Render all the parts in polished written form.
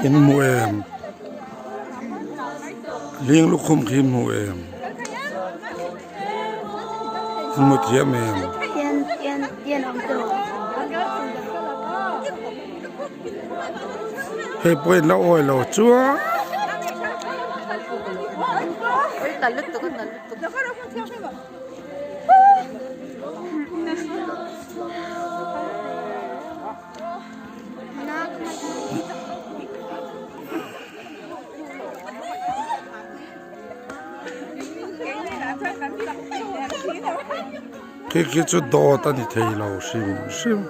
In hmu em? Ling lukhum khi in hmu em? In hmu thiam em? Hei pawh in la awi lo chuan. Khi khi chu dawt a ni thei lo hrim hrim.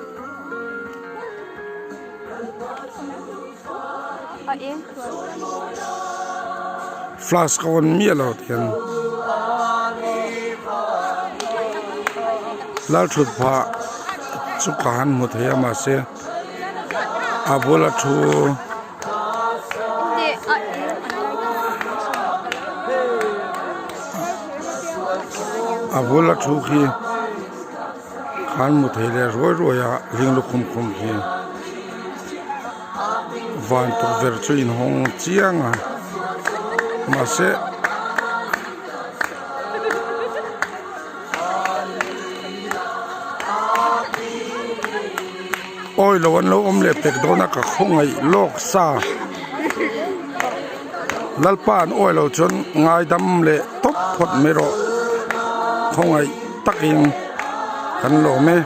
Flash ka on miah lo tiang Lalthut phah chu ka han hmu thei a mahse a bula thu a bula thu khi ka han hmu thei leh ruai ruai a hling lukhum khum khi van tukverh chu inhawng chiang a mahse. Awi lo an lo awm leh pek dawn a ka khawngaih lawk sa Lalpa an awi lo chuan ngaidam leh tawp phawt mai rawh khawngaih takin kan lawm e.